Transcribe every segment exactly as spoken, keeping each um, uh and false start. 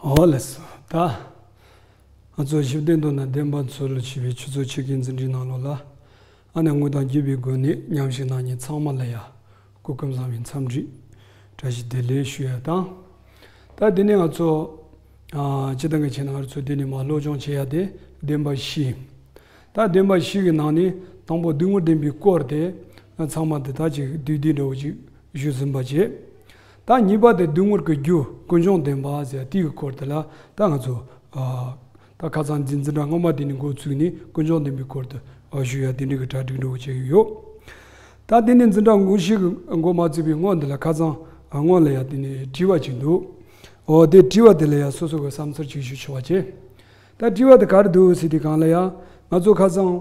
ཨོ་ལགས་སོ། ད་ང་ཚོ་ཞི་བདེ་མདོར་ན་བདེན་པ་འཚོལ་ཞེས་པའི་ཆུ་ཚོད་ཕྱེད་ཀའི་འཛིན་གྲྭའི་ནང་ལོགས་ལ། ཨ་ནེ་དངོས་དང་བརྒྱུད་པའི་སྒོ་ནས་མཉམ་ཞུགས་གནང་མཁན་ཚང་མ་ལ་ཡ་སྐུ་ཁམས་བཟང་བའི་འཚམས་འདྲི་བཀྲ་ཤིས་བདེ་ལེགས་ཞུ་ཡ་དང་། ད་དེ་ནས་ང་ཚོ་ཨ་སྤྱིར་བཏང་གི་ཆ་ནས་ང་ཚོ་དེ་ནས་མར་སློབ་སྦྱོང་བྱེད་ཡ་དེ་བདེན་པ་བཞི། ད་བདེན་པ་བཞི་གི་ནང་ནས་དང་པོ་སྡུག་བསྔལ་བདེན་པའི་སྐོར་དེ་ཚང་མ་དེ་ད་ཅིག་བསྡུས་བསྡུས་འདྲ་བོ་ཅིག་ཞུས་ཟིན་པ་བྱས། ད་གཉིས་པ་དེ་སྡུག་བསྔལ་གྱི་རྒྱུ་ཀུན་འབྱུང་བདེན་པ་ཟེར་དེའི་སྐོར་དེ་ལ་ད་ང་ཚོ་ཨ་ད་ཁ་སང་འཛིན་འཛིན་གྲྭ་སྔོན་མ་དེ་ནས་འགོ་བཙུགས་ནས་ཀུན་འབྱུང་བདེན་པའི་སྐོར་དུ་ཨ་ཞུ་ཡ་དེ་འདྲའི་གི་གྲ་སྒྲིག་འདྲ་བོ་བྱས་ཡོད། ད་དེ་ནས་འཛིན་གྲྭ་དངོས་གཞི་གི་འགོ་མ་བཙུགས་པའི་སྔོན་དེ་ལ་ཁ་སང་ཨ་སྔོན་ལ་ཡ་དེ་ནས་དྲི་བ་ཅིག་འདུག་ཨོ་དེ་དྲི་བ་དེ་ལ་ཡ་སོ་སོ་གི་བསམ་ཚུལ་ཅིག་ཞུ་ཆོག་པ་བྱས། ད་དྲི་བ་དེ་ག་རེ་འདུག་ཟེར་དུས་སྒང་ལ་ཡ། ང་ཚོ་ཁ་སང་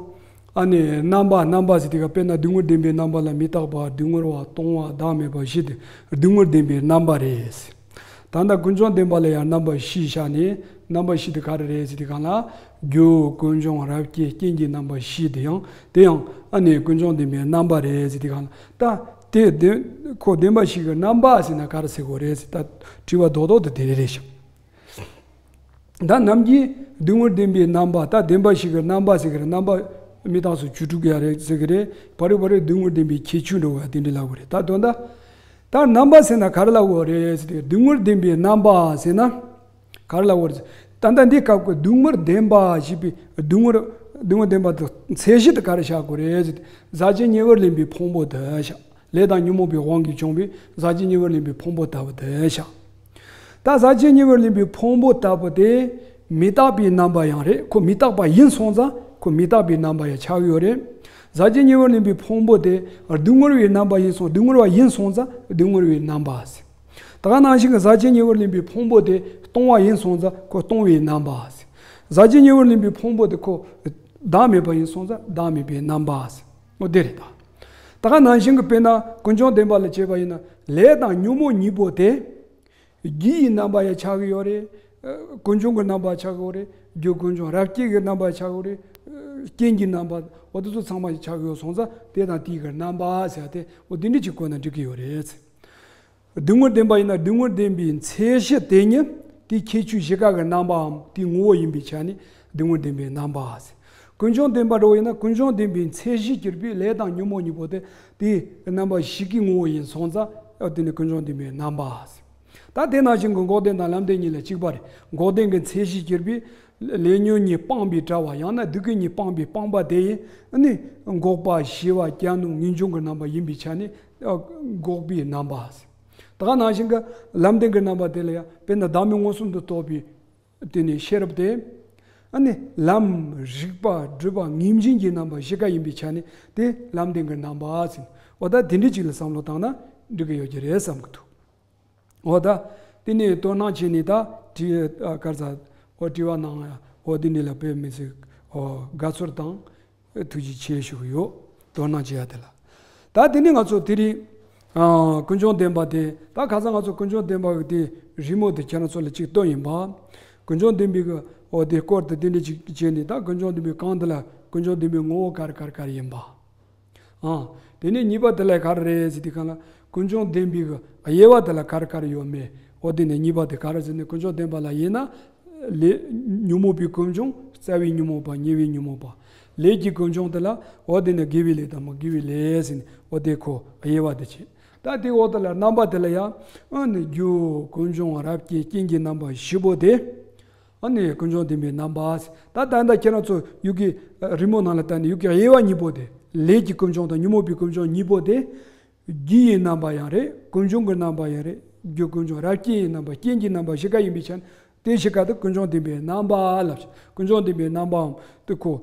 ཨ་ནི་རྣམ་པ་རྣམ་པ་ཟེར་དུས་སྒང་དཔེར་ན་སྡུག་བསྔལ་བདེན་པའི་རྣམ་པ་ལ་མི་རྟག་པ་སྡུག་བསྔལ་བ་སྟོང་བ་བདག་མེད་པ་བཞི་དེ་སྡུག་བསྔལ་བདེན་པའི་རྣམ་པ་རེད། ད་ལྟ་ཀུན་འབྱུང་བདེན་པ་ལ་ཡང་རྣམ་པ་བཞི་བཞག་ནས་རྣམ་པ་བཞི་དེ་ག་རེ་རེད་ཟེར་དུས་སྒང་ལ། རྒྱུ་ཀུན་འབྱུང་རབ་སྐྱེ་རྐྱེན་གྱི་རྣམ་པ་བཞི་དེ་ཡང་དེ་ཡང་ཨ་ནི་ཀུན་འབྱུང་བདེན་པའི་རྣམ་པ་རེད་ཟེར་དུས་སྒང་ལ། ད་དེ་བདེན་ཁོ་བདེན་པ་བཞི་གི་རྣམ་པ་ཟེར་ན་ག་རེ་ཟེར་དགོས་རེད་ཟེར། ད་དྲི་བ་རྡོག་རྡོག་དེ་དེ་རེད་ཤག་ད་ནམ་རྒྱུན་སྡུག་བསྔལ་བདེན་པའི་རྣམ་པ། ད་བདེན་པ་བཞི་གི་རྣམ་པ་ཟེར་གི་རེད། རྣམ་པ་མི་རྟག་སོགས་བཅུ་དྲུག་ཡ་རེད་ཟེར་གི་རེད། བར་རེ་བར་རེ་སྡུག་བསྔལ་བདེན་པའི་ཁྱད་ཆོས་འདྲ་བོ་ཡ་དེ་འདྲ་ལབ་དགོས་རེད། ད་དོན་དག་ད་རྣམ་པ་ཟེར་ན་ག་རེ་ལབ་དགོས་རེད་ཟེར་དུས་སྡུག་བསྔལ་བདེན་པའི་རྣམ་པ་ཟེར་ན་ག་རེ་ལབ་དགོས་རེད། ད་ལྟ་འདི་སྐབས་ཀྱི་སྡུག་བསྔལ་བདེན་པ་ཞེས་པའི་སྡུག་བསྔལ་སྡུག་བསྔལ་བདེན་པ་དེ་ཚད་གཞི་དེ་ག་རེ་བཞག་དགོས་རེད་ཟེར་དུས་ཟག་བཅས་ཉེ་བར་ལེན་པའི་ཕུང་པོ་དེ་བཞག་ལས་དང་ཉོན་མོངས་པའི་དབང་གིས་བྱུང་བའི་ཟག་བཅས་ཉེ་བར་ལེན་པའི་ཕུང་པོ་ལྟ་བུ་དེ་བཞག་ད་ཟག་བཅས་ཉེ་བར་ལེན་པའི་ཕུང་པོ་ལྟ་བུ་དེ་མི་རྟག་པའི་རྣམ་པ་ཡང་རེད། ཁོ་མི་རྟག་པ་ཡིན་སོང་ཙང་ཁོ་མི་རྟག་པའི་རྣམ་པ་ཡང་ཆགས་ཡོད་རེད། ཟག་བཅས་ཉེ་བར་ལེན་པའི་ཕུང་པོ་དེ་སྡུག་བསྔལ་བའི་རྣམ་པ་ཡིན་སོང་སྡུག་བསྔལ་བ་ཡིན་སོང་ཙང་སྡུག་བསྔལ་བའི་རྣམ་པ་ཟེར། ད་ག་ནང་བཞིན་གྱི་ཟག་བཅས་ཉེ་བར་ལེན་པའི་ཕུང་པོ་དེ་སྟོང་བ་ཡིན་སོང་ཙང་ཁོ་སྟོང་བའི་རྣམ་པ་ཟེར། ཟག་བཅས་ཉེ་བར་ལེན་པའི་ཕུང་པོ་དེ་ཁོ་བདག་མེད་པ་ཡིན་སོང་ཙང་བདག་མེད་པའི་རྣམ་པ་ཟེར། འོ་དེ་རེད་ད། ད་ག་ནང་བཞིན་གྱི་དཔེར་ན་ཀུན་འབྱུང་བདེན་པ་ལ་བྱས་པ་ཡིན་ན་ལས་དང་ཉོན་མོངས་གཉིས་པོ་དེ་རྒྱུ་ཡི་རྣམ་པ་ཡང་ཆགས་ཀྱི་ཡོད་རེད། ཀུན་འབྱུང་གི་རྣམ་པ་ཆགས་ཀྱི་ཡོད་རེད། རྒྱུ་ཀུན་འབྱུང་རབ་སྐྱེ་གི་རྣམ་པ་ཆགས་ཀྱི་ཡོད་རེད། རྐྱེན་གྱི་རྣམ་པ་འོ་དེ་ཚོ་ཚང་མ་ཆགས་ཀྱི་ཡོད་སོང་ཙང་དེ་དང་དེའི་གི་རྣམ་པ་ཟེར་ཏེ་འོ་དེ་འདྲ་ཅིག་བཀོད་ན་འགྲིག་གི་ཡོད་རེད། སྡུག་བསྔལ་བདེན་པ་ཡིན་ན་སྡུག་བསྔལ་བདེན་པའི་མཚན་གཞི་དེ་ཉིད་དེའི་ཁྱད་ཆོས་གཞི་ཀ་གི་རྣམ་པའམ་དེའི་ངོ་བོ་ཡིན་པའི་ཆ་ནས་སྡུག་བསྔལ་བདེན་པའི་རྣམ་པ་ཟེར། ཀུན་འབྱུང་བདེན་པ་འདྲ་བོ་ཡིན་ན་ཀུན་འབྱུང་བདེན་པའི་མཚན་གཞི་གྱུར་པའི་ལས་དང་ཉོན་མོངས་གཉིས་པོ་དེ་དེའི་རྣམ་པ་བཞི་ཀའི་ངོ་བོ་ཡིན་སོང་ཙང་དེ་ནི་ཀུན་འབྱུང་བདེན་པའི་རྣམ་པ་ཟེར། ད་དེ་ནང་བཞིན་གྱི་འགོག་བདེན་དང་ལམ་བདེན་གཉིས་ལ་གཅིག་པ་རེད། འགོག་བདེན་གྱི་མཚན་གཞི་གྱུར་པའི་ལས་ཉོན་གཉིས་སྤངས་པའི་དྲ་བ་ཡང་ན་སྡུག་བསྔལ་གཉིས་སྤངས་པའི་སྤངས་པ་དེ་ཡིན་ནི་འགོག་པ་ཞི་བ་གྱ་ནོམ་ངེས་འབྱུང་གི་རྣམ་པ་ཡིན་པའི་ཆ་ནས་འགོག་པའི་རྣམ་པ་ཟེར། ད་ག་ནང་བཞིན་གྱི་ལམ་བདེན་གྱི་རྣམ་པ་དེ་ལ་ཡང་དཔེར་ན་བདག་མེད་མངོན་སུམ་དུ་རྟོགས་པའི་དེ་ནི་ཤེས་རབ་དེ། ཨ་ནི་ལམ་རིག་པ་སྒྲིབ་པ་ངེས་འབྱིན་གྱི་རྣམ་པ་བཞི་ཀ་ཡིན་པའི་ཆ་ནས་དེ་ལམ་བདེན་གྱི་རྣམ་པ་ཟེར། འོ་ད་དེ་འདྲ་ཅིག་ལ་བསམ་བློ་བཏང་ན་འགྲིག་གི་ཡོད་ཀྱི་རེད་བསམ་གྱི་འདུག་འོ་ད། དེ་ནས་དོ་སྣང་བྱས་ནས་ད་དྲི་ཨ་ག་རེ་ཟ། འོ་དྲི་བ་གནང་ཡ། འོ་དེ་འདྲ་ལ་དཔེ་མི་སྲིད། འོ་དགའ་ཚོར་དང་ཐུགས་རྗེ་ཆེ་ཞུ་གི་ཡོད། དོ་སྣང་བྱེད་ཡ་དེ་ལ། ད་དེ་ནས་ང་ཚོ་དེ་རིང་ཨ་ཀུན་འབྱུང་བདེན་པ་དེ་ད་ཁ་སང་ང་ཚོ་ཀུན་འབྱུང་བདེན་པ་གི་དེ་རི་མོ་དེ་ཁྱེད་རང་ཚོ་ལ་གཅིག་སྟོན་ཡིན་པ། ཀུན་འབྱུང་བདེན་པའི་གི་འོ་དེ་སྐོར་དུ་དེ་འདྲ་ཅིག་བྱས་ནས་ད་ཀུན་འབྱུང་བདེན་པའི་གང་དེ་ལ་ཀུན་འབྱུང་བདེན་པའི་ངོ་བོ་ག་རེ་ག་རེ་ག་རེ་ཡིན་པ། ཨང་། དེ་ནས་གཉིས་པ་དེ་ལ་ག་རེ་རེད་ཟེར་དུས་སྒང་ལ་ཀུན་འབྱུང་བདེན་པའི་གི་དབྱེ་བ་དེ་ལ་ག་རེ་ག་རེ་ཡོད་མེད། འོ་དེ་ནས་གཉིས་པ་དེ་ག་རེ་ཟེར་ནས་ཀུན་འབྱུང་བདེན་པ་ལ་དབྱེ་ན། ལས་ཉོན་མོངས་པའི་ཀུན་འབྱུང་། རྩ་བའི་ཉོན་མོངས་པ། ཉེ་བའི་ཉོན་མོངས་པ། ལས་ཀྱི་ཀུན་འབྱུང་དེ་ལ་འོ་དེ་ནས་དགེ་བའི་ལས་དང་མི་དགེ་བའི་ལས་ཟེར་ནས་འོ་དེ་ཁོ་དབྱེ་བ་དེ་བྱེད། ད་དེ་འོ་དེ་ལ་རྣམ་པ་དེ་ལ་ཡང་ཨ་ནི་རྒྱུ་ཀུན་འབྱུང་རབ་སྐྱེ་རྐྱེན་གྱི་རྣམ་པ་བཞི་པོ་དེ། ཨ་ནི་ཀུན་འབྱུང་བདེན་པའི་རྣམ་པ། ད་ད་ལྟ་ཁྱེད་རང་ཚོ་ཡུལ་གྱི་རི་མོ་ནང་ལ་བལྟས་ནས་ཡུལ་གྱི་དབྱེ་བ་གཉིས་པོ་དེ་ལས་ཀྱི་ཀུན་འབྱུང་དང་ཉོན་མོངས་པའི་ཀུན་འབྱུང་གཉིས་པོ་དེ། རྒྱུ་ཡི་རྣམ་པ་ཡང་རེད། ཀུན་འབྱུང་གི་རྣམ་པ་ཡང་རེད། རྒྱུ་ཀུན་འབྱུང་རབ་སྐྱེ་ཡི་རྣམ་པ་རྐྱེན་གྱི་རྣམ་པ་བཞི་ཀ་ཡིན་པའི་ཆ་ནས་དེ་བཞི་ཀ་དེ་ཀུན་འབྱུང་བདེན་པའི་རྣམ་པ་ལབ་ཀྱི། ཀུན་འབྱུང་བདེན་པའི་རྣམ་པའམ་དེ་ཁོ།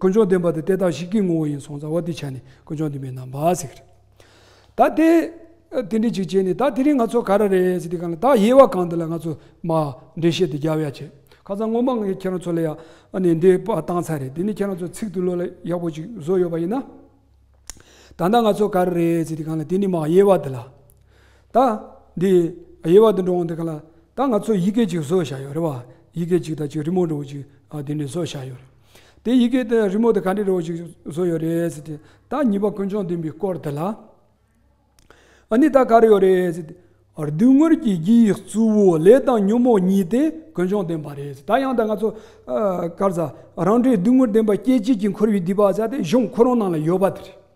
ཀུན་འབྱུང་བདེན་པ་དེ་དེ་དག་བཞི་ཀའི་ངོ་བོ་ཡིན་སོང་ཙང་འོ་དེ་ཆ་ནས་ཀུན་འབྱུང་བདེན་པའི་རྣམ་པ་ཟེར་གྱི་རེད། ད་དེ། དེ་འདྲ་ཅིག་བྱས་ནས་ད་དེ་རིང་ང་ཚོ་ག་རེ་རེད་ཟེར་དུས་སྒང་ལ་ད་དབྱེ་བ་གང་དེ་ལ་ང་ཚོ་མ་འགྲེལ་བཤད་དེ་རྒྱབ་ཡ་བྱེད། ཁ་སང་སྔོན་མ་ངས་ཁྱེད་རང་ཚོ་ལ་ཡ་ཨ་ནི་འདི་པ་བཏང་ཚར་རེད། དེ་ནི་ཁྱེད་རང་ཚོ་ཚིག་དེ་བློ་ལ་ཡག་པོ་ཅིག་བཟོ་ཡོད་པ་ཡིན་ན། ད་ལྟ་ང་ཚོ་ག་རེ་རེད་ཟེར་དུས་སྒང་ལ་དེ་ནི་མ་དབྱེ་བ་དེ་ལ། ད་འདི་དབྱེ་བ་དེ་འགྲོ་འོང་དུས་སྒང་ལ་ད་ང་ཚོ་ཡི་གེ་ཅིག་བཟོ་བཞག་ཡོད་རེད་བ། ཡི་གེ་ཅིག་ད་ཅིག་རི་མོ་འདྲ་བོ་ཅིག་ཨ་དེ་འདྲ་བཟོ་བཞག་ཡོད་རེད། དེ་ཡི་གེ་དེ་རི་མོ་དེ་ག་འདྲ་འདྲ་བོ་ཅིག་བཟོ་ཡོད་རེད་ཟེར་དུས་ད་གཉིས་པ་ཀུན་འབྱུང་བདེན་པའི་སྐོར་དེ་ལ། ཨ་ནི་ད་ག་རེ་ཡོད་རེད་ཟེར་ཏེ། སྡུག་བསྔལ་གྱི་རྒྱུའི་གཙོ་བོ་ལས་དང་ཉོན་མོངས་གཉིས་ཏེ་ཀུན་འབྱུང་བདེན་པ་རེད། ད་ཡང་ད་ང་ཚོ་ཨ་ག་རེ་ཟ། རང་འབྲས་སྡུག་བསྔལ་བདེན་པ་སྐྱེད་བྱེད་ཀྱི་འཁོར་བའི་སྡིག་པ་ཟེར་དེ་གཞུང་ཁོ་རང་ནང་ལ་ཡོད་པ་དེ་རེད།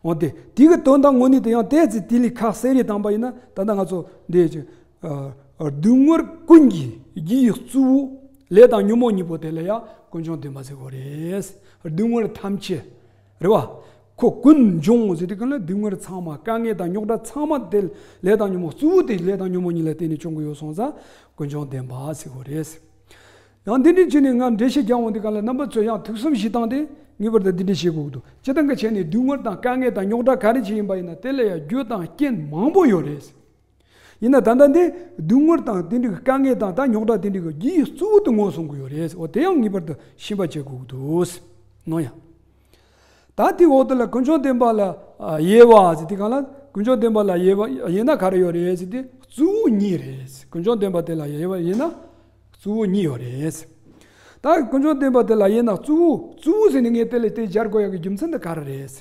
འོ་དེ་དེ་གི་དོན་དག་དངོས་གནས་དེ་ཡང་དེ་ཚེ་དེ་ལས་ཁ་གསལ་རེ་བཏང་པ་ཡིན་ན། ད་ལྟ་ང་ཚོ་འདི་ཅི་ཨ་སྡུག་བསྔལ་ཀུན་གྱི་རྒྱུའི་གཙོ་བོ་ལས་དང་ཉོན་མོངས་གཉིས་པོ་དེ་ལ་ཡང་ཀུན་འབྱུང་བདེན་པ་ཟེར་གོ་རེད། སྡུག་བསྔལ་ཐམས་ཅད་རེད་བ། ཁོ་ཀུན་འབྱུང་ཟེར་དུས་གང་ལ་སྡུག་བསྔལ་ཚང་མ། དཀའ་ངལ་དང་རྙོག་དྲ་ཚང་མ་དེ་ལས་དང་ཉོན་མོངས། གཙོ་བོ་དེ་ལས་དང་ཉོན་མོངས་གཉིས་ལ་བརྟེན་ནས་བྱུང་གི་ཡོད་སོང་ཙང་ཀུན་འབྱུང་བདེན་པ་ཟེར་གོ་རེད། ཡང་འདི་འདྲའི་ཆོས་ནི་ང་འགྲེལ་བཤད་རྒྱག་འོང་དུས་གང་ལ་རྣམ་པ་ཚོས་ཡང་ཐུགས་བསམ་བཞེས་སྟངས་དེ་ངེས་པར་དུ་འདི་འདྲ་བྱེད་དགོས་ཀྱི་འདུག་སྤྱིར་བཏང་གི་ཆ་ནས་སྡུག་བསྔལ་དང་དཀའ་ངལ་དང་རྙོག་དྲ་ག་རེ་ཅིག་ཡིན་པ་ཡིན་ན་དེ་ལ་ཡང་རྒྱུ་དང་རྐྱེན་མང་པོ་ཡོད་རེད། ཡིན་ན་ད་ལྟ་འདི་སྡུག་བསྔལ་དང་དེ་འདྲའི་དཀའ་ངལ་དང་ད་རྙོག་དྲ་དེ་འདྲའི་རྒྱུའི་གཙོ་བོ་དེ་ངོས་བཟུང་གི་ཡོད་རེད། འོ་དེ་ཡང་ངེས་པར་དུ་ཤེས་པ་བྱེད་དགོས་ཀྱི་འདུག་ནོ་ཡ། ད་དེའི་འོག་ཏུ་ལ་ཀུན་འབྱུང་བདེན་པ་ལ་ཨ་དབྱེ་བ་ཟེར་དུས་གང་ལ་ཀུན་འབྱུང་བདེན་པ་ལ་དབྱེ་བ་དབྱེ་ན་ག་རེ་ཡོད་རེད་ཟེར་དུས་གཙོ་བོ་གཉིས་རེད། ཀུན་འབྱུང་བདེན་པ་དེ་ལ་དབྱེ་བ་དབྱེ་ན་གཙོ་བོ་གཉིས་ཡོད་རེད། ད་ཀུན་འབྱུང་བདེན་པ་དེ་ལ་དབྱེ་ན་གཙོ་བོ་གཙོ་བོ་ཟེར་ནས་ངས་དེ་ལ་དེ་སྦྱར་དགོས་ཡག་གི་རྒྱུ་མཚན་དེ་ག་རེ་རེད། རེད་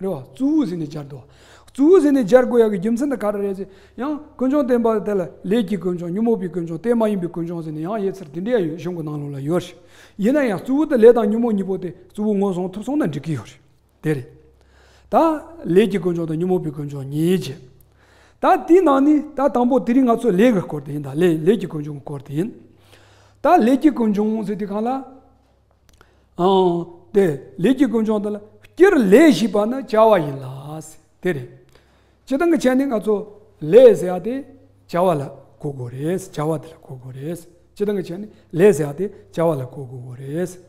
བ། གཙོ་བོ་ཟེར་ནས་སྦྱར་དོ། གཙོ་བོ་ཟེར་ནས་སྦྱར་དགོས་ཡག་གི་རྒྱུ་མཚན་དེ་ག་རེ་རེད་ཟེར། ཡང་ཀུན་འབྱུང་བདེན་པ་དེ་ལ་ལས་ཀྱི་ཀུན་འབྱུང་ཉོན་མོངས་པའི་ཀུན་འབྱུང་དེ་མ་ཡིན་པའི་ཀུན་འབྱུང་ཟེར་ནས་ཡང་དབྱེ་ཚུལ་དེ་འདྲ་ཡང་ཡོད། གཞུང་གི་ནང་ལོགས་ལ་ཡོད་རེད། ཡིན་ན་ཡང་གཙོ་བོ་དེ་ལས་དང་ཉོན་མོངས་གཉིས་པོ་དེ་གཙོ་བོ་ངོས་བཟུང་ཐུབ་སོང་ན་འགྲིག་གི་ཡོད་རེད། དེ་རེད། ད་ལས་ཀྱི་ཀུན་འབྱུང་དང་ཉོན་མོངས་པའི་ཀུན་འབྱུང་གཉིས་བྱས། ད་དེའི་ནང་ནས་ད་དང་པོ་དེ་རིང་ང་ཚོ་ལས་ཀྱི་སྐོར་དེ་ཡིན། ད་ལས་ལས་ཀྱི་ཀུན་འབྱུང་གི་སྐོར་དེ་ཡིན། ད་ལས་ཀྱི་ཀུན་འབྱུང་ཟེར་དུས་གང་ལ། ཨང་། དེ་ལས་ཀྱི་ཀུན་འབྱུང་དེ་ལ་སྤྱིར་ལས་ཞེས་པ་ནི་བྱ་བ་ཡིན་ལ། དེ་རེད། སྤྱིར་བཏང་གི་ཆ་ནས་ང་ཚོ་ལས་ཟེར་ཡ་དེ་བྱ་བ་ལ་གོ་དགོས་རེད། བྱ་བ་དེ་ལ་གོ་དགོས་རེད། སྤྱིར་བཏང་གི་ཆ་ནས་ལས་ཟེར་ཡ་དེ་བྱ་བ་ལ་གོ་དགོས་རེད།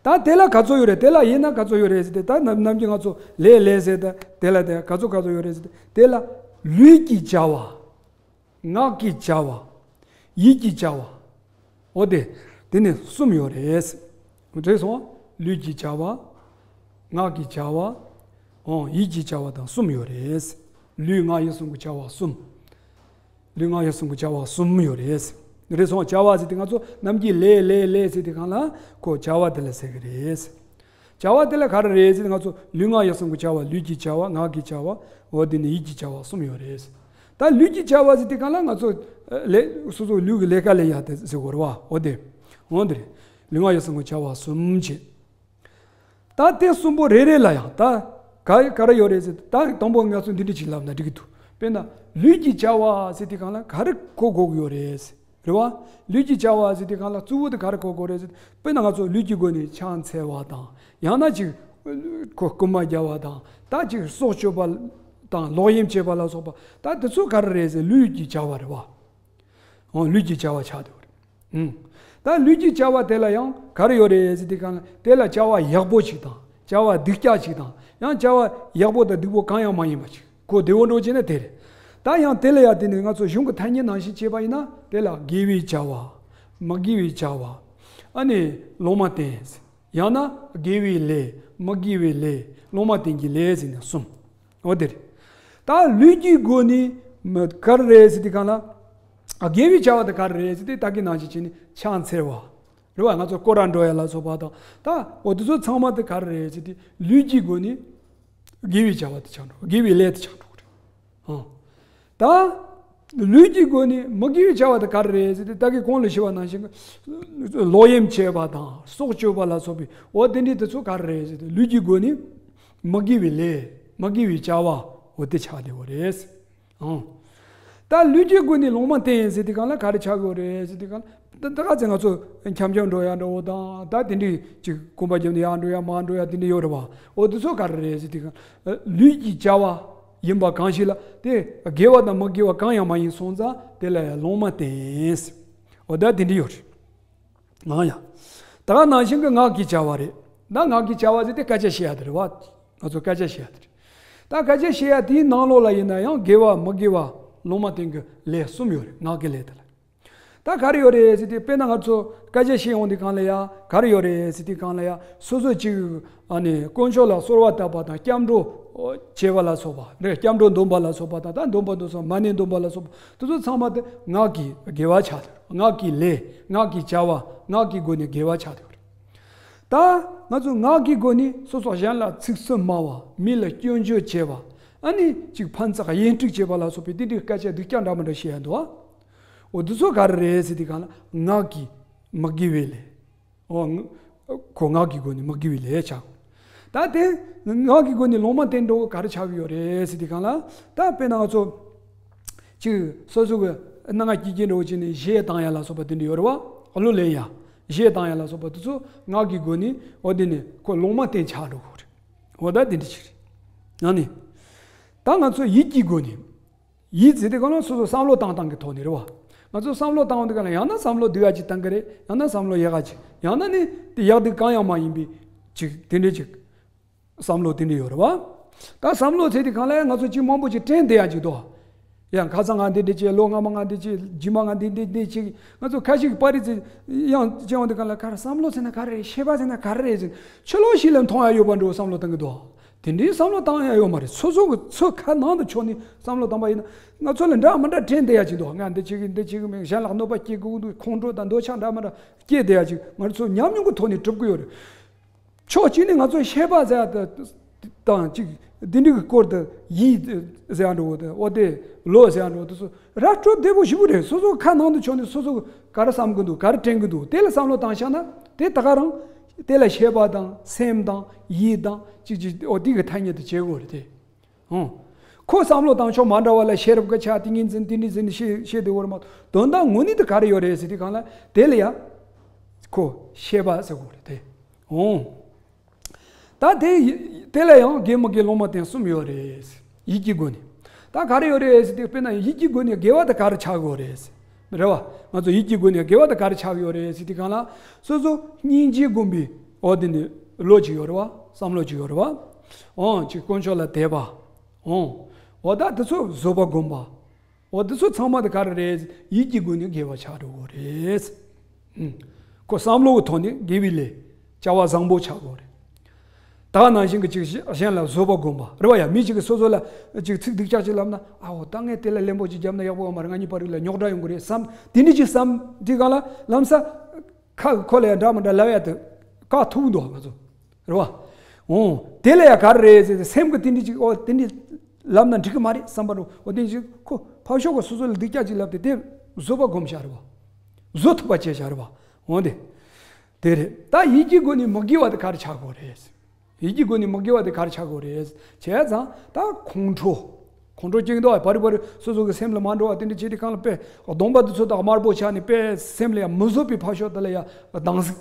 ད་དེ་ལ་ག་ཚོད་ཡོད་རེད། དེ་ལ་དབྱེ་ན་ག་ཚོད་ཡོད་རེད་ཟེར་ཏེ། ད་ནམ་ནམ་རྒྱུན་ང་ཚོ་ལས་ལས་ཟེར་ད་དེ་ལ་དེ་ག་ཚོད་ག་ཚོད་ཡོད་རེད་ཟེར་ཏེ། དེ་ལ་ལུས་ཀྱི་བྱ་བ། ངག་གི་བྱ་བ། ཡིད་ཀྱི་བྱ་བ། འོ་དེ། དེ་ནི་གསུམ་ཡོད་རེད། རེད་སོང་། ལུས་ཀྱི་བྱ་བ། ངག་གི་བྱ་བ། འོ་ཡིད་ཀྱི་བྱ་བ་དང་གསུམ་ཡོད་རེད། ལུས་ངག་ཡིད་གསུམ་གྱི་བྱ་བ་གསུམ། ལུས་ངག་ཡིད་གསུམ་གྱི་བྱ་བ་གསུམ་ཡོད་རེད། རེད་སོང་། བྱ་བ་ཟེར་དུས་ང་ཚོ་ནམ་རྒྱུན་ལས་ལས་ལས་ཟེར་དུས་གང་ལ་ཁོ་བྱ་བ་དེ་ལ་ཟེར་གི་རེད། བྱ་བ་དེ་ལ་ག་རེ་རེད་ཟེར་ན། ང་ཚོ་ལུས་ངག་ཡིད་གསུམ་གྱི་བྱ་བ། ལུས་ཀྱི་བྱ་བ། ངག་གི་བྱ་བ། འོ་དེ་ནི་ཡིད་ཀྱི་བྱ་བ་གསུམ་ཡོད་རེད། ད་ལུས་ཀྱི་བྱ་བ་ཟེར་དུས་གང་ལ་ང་ཚོ་ལས་སོ་སོ་ལུས་ཀྱི་ལས་ཀ་ལས་ཡ་དེ་ཟེར་དགོས་རེད་བ། འོ་དེ། འོ་དེ་རེད། ལུས་ངག་ཡིད་གསུམ་གྱི་བྱ་བ་གསུམ་བྱས། ད་དེ་གསུམ་པོ་རེ་རེ་ལ་ཡང་ད་ག་ག་རེ་ཡོད་རེད་ཟེར། ད་དང་པོ་ང་ཚོ་འདི་འདྲ་ཅིག་ལབ་ན་འགྲིག་གི་འདུག་དཔེར་ན་ལུས་ཀྱི་བྱ་བ་ཟེར་དུས་གང་ལ་ག་རེ་གོ་དགོས་ཀྱི་ཡོད་རེད་ཟེར། རེད་བ། ལུས་ཀྱི་བྱ་བ་ཟེར་དུས་གང་ལ་གཙོ་བོ་དེ་ག་རེ་གོ་དགོས་རེད་ཟེར། དཔེར་ན་ང་ཚོ་ལུས་ཀྱི་སྒོ་ནས་ཕྱག་འཚལ་བ་དང་། ཡང་ན་ཅིག་ཁོ་རྐུན་མ་རྒྱག་པ་དང་། ད་ཅིག་སྲོག་གཅོད་པ་དང་ལོག་གཡེམ་བྱེད་པ་ལ་སོགས་པ། ད་དེ་ཚོ་ག་རེ་རེད་ཟེར། ལུས་ཀྱི་བྱ་བ་རེད་བ། འོ་ལུས་ཀྱི་བྱ་བ་ཆགས་འདུག་རེད། ཨུམ། ད་ལུས་ཀྱི་བྱ་བ་དེ་ལ་ཡང་ག་རེ་ཡོད་རེད་ཟེར་དུས་གང་ལ། དེ་ལ་བྱ་བ་ཡག་པོ་ཅིག་དང་། བྱ་བ་སྡུག་ཅག་ཅིག་དང་། ཡང་བྱ་བ་ཡག་པོ་དང་སྡུག་པོ་གང་ཡང་མ་ཡིན་པ་ཅིག་གོ་བདེ་བོ་འགྲོ་བྱས་ན་དེ་རེད། ད་ཡང་དེ་ལ་ཡང་དེ་ནི་ང་ཚོ་གཞུང་གི་ཐ་སྙད་ནང་བཞིན་བྱས་པ་ཡིན་ན། དེ་ལ་དགེ་བའི་བྱ་བ། མི་དགེ་བའི་བྱ་བ། ཨ་ནི་ལོང་མ་བསྟན། ཡང་ན་དགེ་བའི་ལས། མི་དགེ་བའི་ལས། ལོང་མ་བསྟན་གྱི་ལས་ཟེར་ནས་གསུམ། འོ་དེ་རེད། ད་ལུས་ཀྱི་སྒོ་ནས་མ་ག་རེ་རེད་ཟེར་དུས་གང་ལ། ཨ་དགེ་བའི་བྱ་བ་དེ་ག་རེ་རེད་ཟེར་དུས། ད་གིན་ནང་བཞིན་བྱས་ནས་ཕྱག་འཚལ་བ། རེད་བ། ང་ཚོ་སྐོར་ར་འགྲོ་ཡ་ལ་སོགས་པ་དང་། ད་འོ་དེ་ཚོ་ཚང་མ་དེ་ག་རེ་རེད་ཟེར་དུས། ལུས་ཀྱི་སྒོ་ནས་དགེ་བའི་བྱ་བ་དེ་ཆགས་འགྲོ། དགེ་བའི་ལས་དེ་ཆགས་འགྲོ་གི་རེད། ཨང་། ད་ལུས་ཀྱི་སྒོ་ནས་མི་དགེ་བའི་བྱ་བ་དེ་ག་རེ་རེད་ཟེར་དུས། ད་གིན་གོང་ལ་ཞུས་པ་ནང་བཞིན་གྱི་ལོག་གཡེམ་བྱེད་པ་དང་། སྲོག་གཅོད་པ་ལ་སོགས་པའི་འོ་དེ་འདྲའི་དེ་ཚོ་ག་རེ་རེད་ཟེར་དུས། ལུས་ཀྱི་སྒོ་ནས་མི་དགེ་བའི་ལས། མི་དགེ་བའི་བྱ་བ་འོ་དེ་ཆགས་བསྡད་ཡོད་རེད། ཨང་། ད་ལུས་ཀྱི་སྒོ་ནས་ལོང་མ་བསྟན་ཟེར་དུས་གང་ལ་ག་རེ་ཆགས་ཡོད་རེད་ཟེར་དུས་གང་ལ། ད་ད་ག་ཚོད་ང་ཚོ་འཁྱམ་འཁྱམ་འགྲོ་ཡ་འདྲ་བོ་དང་། ད་དེ་འདྲའི་ཅིག་གོམ་པ་བརྒྱབ་ནས་ཡར་འགྲོ་ཡ་མར་འགྲོ་ཡ་དེ་འདྲ་ཡོད་རེད་བ། འོ་དེ་ཚོ་ག་རེ་རེད་ཟེར་དུས་གང་ལ། ལུས་ཀྱི་བྱ་བ་ཡིན་པ་གང་ཞིག་ལ། དེ་དགེ་བ་དང་མི་དགེ་བ་གང་ཡང་མ་ཡིན་སོང་ཙང་དེ་ལ་ཡང་ལོང་མ་བསྟན། འོ་ད་དེ་འདྲ་ཡོད་རེད། ཨང་ཡ། ད་ག་ནང་བཞིན་གྱི་ངག་གི་བྱ་བ་རེད། ད་ངག་གི་བྱ་བ་ཟེར་དེ་སྐད་ཆ་བཤད་ཡ་དེ་རེད་བ། ང་ཚོ་སྐད་ཆ་བཤད་ཡ་དེ་རེད། ད་སྐད་ཆ་བཤད་ཡ་དེའི་ནང་ལོགས་ལ་ཡིན་ན་ཡང་དགེ་བ་མི་དགེ་བ་ལོང་མ་བསྟན་གྱི་ལས་གསུམ་ཡོད་རེད། ངག་གི་ལས་དེ་ལ། ད་ག་རེ་ཡོད་རེད་ཟེར་དུས། དཔེར་ན་ང་ཚོ་སྐད་ཆ་བཤད་ཡོང་དུས་གང་ལ་ཡ་ག་རེ་ཡོད་རེད་ཟེར་དུས་གང་ལ་ཡ། སོ་སོ་ཅིག་ཨ་ནི་དཀོན་མཆོག་ལ་གསོལ་བ་བཏབ་པ་དང་། སྐྱབས་འགྲོ་བྱེད་པ་ལ་སོགས་པ་རེད། སྐྱབས་འགྲོ་འདོན་པ་ལ་སོགས་པ་དང་། ད་འདོན་པ་འདོན་སོགས་མ་ཎི་འདོན་པ་ལ་སོགས་པ་དེ་ཚོ་ཚང་མ་དེ་ངག་གི་དགེ་བ་ཆགས། ངག་གི་ལས། ངག་གི་བྱ་བ། ངག་གི་སྒོ་ནས་དགེ་བ་ཆགས་ཡོད་རེད། ད་ང་ཚོ་ངག་གི་སྒོ་ནས་སོ་སོ་གཞན་ལ་ཚིག་རྩུབ་སྨྲ་བ། མི་ལ་སྐྱོན་བརྗོད་བྱེད་པ། ཨ་ནི་ཅིག་ཕན་ཚེགས་གཡེང་དྲུག་བྱེད་པ་ལ་སོགས་པའི་དེ་འདྲའི་སྐད་ཆ་སྡུག་ཅག་འདྲ་མི་འདྲ་བཤད་ཡ་འདུག་བ། འོ་འདི་ཚོ་ག་རེ་རེད་ཟེར་དུས་སྒང་ལ་ངག་གི་མི་དགེ་བའི་ལས། འོ་ང་ཁོ་ངག་གི་སྒོ་ནས་མི་དགེ་བའི་ལས་ཆགས། ད་དེ་ངག་གི་སྒོ་ནས་ལོང་མ་བསྟན་འགྲོ་ག་རེ་ཆགས་ཀྱི་ཡོད་རེད་ཟེར་དུས་སྒང་ལ། ད་དཔེར་ན་ང་ཚོ་ཅིག་སོ་སོ་གི་སྣང་ང་སྐྱིད་སྐྱིད་འགྲོ་བྱས་ནས་གཞས་བཏང་ཡ་ལ་སོགས་པ་དེ་འདྲ་ཡོད་རེད་བ། གླུ་ལེན་ཡ། གཞས་བཏང་ཡ་ལ་སོགས་པ་དེ་ཚོ་ངག་གི་སྒོ་ནས། འོ་དེ་ནས་ཁོ་ལོང་མ་བསྟན་ཆགས་འགྲོ་གི་རེད། འོ་ད་དེ་འདྲ་ཅིག་རེད། ཡང་ནི། ད་ང་ཚོ་ཡིད་ཀྱི་སྒོ་ནས། ཡིད་ཟེར་དུས་སྒང་ལ་སོ་སོ་བསམ་བློ་བཏང་སྟངས་ཀྱི་ཐོག་ནས་རེད་བ། ང་ཚོ་བསམ་བློ་བཏང་དུས་སྒང་ལ་ཡང་ན་བསམ་བློ་སྡུག་ཡ་ཅིག་བཏང་གི་རེད། ཡང་ན་བསམ་བློ་ཡག་ག་ཅིག། ཡང་ན་ནི་དེ་ཡག་སྡུག་གང་ཡང་མ་ཡིན་པའི་ཅིག་དེ་འདྲའི་ཅིག་བསམ་བློ་དེ་འདྲ་ཡོད་རེད་བ། ད་བསམ་བློ་ཟེར་དུས་སྒང་ལ་ང་ཚོ་ཅིག་མང་པོ་ཅིག་དྲན་བསྡད་ཡ་ཅིག་འདུག། ཡང་ཁ་སང་ང་འདི་འདྲ་བྱས། ལོ་སྔ་མ་ང་འདི་བྱས། རྗེས་མ་ང་འདི་འདི་འདི་བྱས། ང་ཚོ་ཁ་ཅིག་པར་རིས་ཅིག་ཡང་བྱས་འོང་དུས་སྒང་ལ་ག་རེ་བསམ་བློ་ཟེར་ན་ག་རེ་རེད། ཤེས་པ་ཟེར་ན་ག་རེ་རེད་ཟེར། ཕྱི་ལོགས་ཤིག་ལ་མཐོང་ཡ་ཡོད་པ་འདྲ་བོ་བསམ་བློ་བཏང་གི་འདུག། དེ་འདྲའི་བསམ་བློ་བཏང་ཡ་ཡོད་མ་རེད། སོ་སོ་གི་ཚོ་ཁ་ནང་དུ་ཕྱོགས་ནས་བསམ་བློ་བཏང་པ་ཡིན་ན། ང་ཚོ་ལ་འདྲ་མི་འདྲ་དྲན་བསྡད་ཡ་ཅིག་འདུག། ང་འདི་བྱེད་གི། འདི་བྱེད་གི་མིན། གཞན་ལ་གནོད་པ་སྐྱེལ་དགོས་འདུག། ཁོང་ཁྲོ་དང་འདོད་ཆགས་འདྲ་མི་འདྲ་སྐྱེས་བསྡད་ཡ་ཅིག་ང་ཚོ་ཉམས་མྱོང་གི་ཐོག་ནས་གྲུབ་གི་ཡོད་རེད། ཕྱོགས་གཅིག་ནས་ང་ཚོ་ཤེས་པ་ཟེར་ཡ་དེ་དང་ཅིག་འདི་འདྲའི་གི་སྐོར་དུ་ཡིད་ཟེར་ཡ་འདྲ་བོ་དེ། འོ་དེ་བློ་ཟེར་ཡ་འདྲ་བོ་དེ་ཚོ་ར་སྤྲོད་བདེ་པོ་ཞེ་པོ་རེད། སོ་སོ་ཁ་ནང་དུ་ཕྱོགས་ནས་སོ་སོ་ག་རེ་བསམ་གི་འདུག། ག་རེ་དྲན་གི་འདུག། དེ་ལ་བསམ་བློ་བཏང་བཞག་ན། དེ་ད་ག་རང་དེ་ལ་ཤེས་པ་དང་སེམས་དང་ཡིད་དང་ཅིག་ཅིག། འོ་དེ་གི་ཐ་སྙད་དུ་བྱེད་དགོས་རེད་དེ། ཨོ། ཁོ་བསམ་བློ་བཏང་ཕྱོགས་མ་འདྲ་བ་ལ་ཤེས་རབ་ཀྱི་ཆ་དེ་ཉིད་འཛིན། དེ་འདྲ་འཛིན་ནས་ཤེས་ཤེས་བསྡད་ཡོད་རེད་མ་གཏོགས། དོན་དག་དངོས་གནས་དེ་ག་རེ་ཡོད་རེད་ཟེར་དུས་སྒང་ལ་དེ་ལ་ཡ་ཁོ་ཤེས་པ་ཟེར་དགོས་རེད་དེ། ཨོ། ད་དེ་དེ་ལ་ཡང་དགེ་མི་དགེ་ལོང་མ་བསྟན་གསུམ་ཡོད་རེད། ཡིད་ཀྱི་སྒོ་ནས། ད་ག་རེ་ཡོད་རེད་ཟེར་དུས། དཔེར་ན་ཡིད་ཀྱི་སྒོ་ནས་དགེ་བ་དེ་ག་རེ་ཆགས་དགོས་རེད། རེད་བ། ང་ཚོ་ཡིད་ཀྱི་སྒོ་ནས་དགེ་བ་དེ་ག་རེ་ཆགས་ཡོད་རེད་ཟེར་དུས་སྒང་ལ། སོ་སོ་སྙིང་རྗེ་སྒོམ་པའི། འོ་དེ་ནི་བློ་ཅིག་ཡོད་རེད་བ། བསམ་བློ་ཅིག་ཡོད་རེད་བ། འོ་ཅིག་དཀོན་མཆོག་ལ་དད་པ། འོ། འོ་ད་དེ་ཚོ་བཟོད་པ་སྒོམ་པ། འོ་དེ་ཚོ་ཚང་མ་དེ་ག་རེ་རེད། ཡིད་ཀྱི་སྒོ་ནས་དགེ་བ་ཆགས་འགྲོ་གི་རེད། ཨུམ། ཁོ་བསམ་བློ་གི་ཐོག་ནས་དགེ་བའི་ལས། བྱ་བ་བཟང་པོ་ཆགས་དགོས་རེད། ད་ག་ནང་བཞིན་གྱི་ཅིག་གཞན་ལ་བཟོད་པ་སྒོམ་པ་རེད་བ་ཡ། མི་གཅིག་གིས་སོ་སོ་ལ་ཅིག་ཚིག་སྡུག་ཅག་ཅིག་ལབ་ན། ཨ་འོ་ད་ངས་དེ་ལ་ལན་པོ་ཅིག་བརྒྱབ་ན་ཡག་པོ་ཡོད་མ་རེད། ང་གཉིས་བར་ལ་རྙོག་དྲ་ཡོང་གི་རེད་བསམ། དེ་འདྲ་ཅིག་བསམ་དུས་སྒང་ལ་ལམ་སང་ཁ་གིས་ཁོ་ལ་ཡ་འདྲ་མི་འདྲ་ལབ་ཡ་དེ་བཀག་ཐུབ་འདུག་ང་ཚོ། རེད་བ། འོ། དེ་ལ་ཡ་ག་རེ་རེད་ཟེར་ཏེ་སེམས་ཀྱི་དེ་འདྲ་ཅིག། འོ་དེ་འདྲ་ལབ་ན་འགྲིག་གི་མ་རེད་བསམ་པ་འདྲ་བོ། འོ་དེ་འདྲ་ཅིག་ཁོ་ཕར་ཕྱོགས་ཀྱིས་སོ་སོ་ལ་སྡུག་ཅག་ཅིག་ལབ་སྟེ་དེ་བཟོད་པ་སྒོམ་བཞག་རེད་བ། བཟོད་ཐུབ་པ་བྱས་བཞག་རེད་བ། འོ་དེ། དེ་རེད། ད་ཡིད་ཀྱི་སྒོ་ནས་མི་དགེ་བ་དེ་ག་རེ་ཆགས་དགོས་རེད། ཡིད་ཀྱི་སྒོ་ནས་མི་དགེ་བ་དེ་ག་རེ་ཆགས་དགོས་རེད། བྱས་ཙང་ད་ཁོང་ཁྲོ། ཁོང་ཁྲོ་སྐྱེ་གི་འདུག་བ། བར་བར་སོ་སོ་གི་སེམས་ལ་མ་འགྲོ་བ་དེ་འདྲ་བྱས་དུས་སྒང་ལ་དཔེ་གདོང་པ་དེ་ཚོ་དག་དམར་པོ་ཆགས་ནས་དཔེ་སེམས་ལ་ཡང་མི་བཟོད་པའི་ཕར་ཕྱོགས་དེ་ལ་ཡང་སྡང་ཟུག་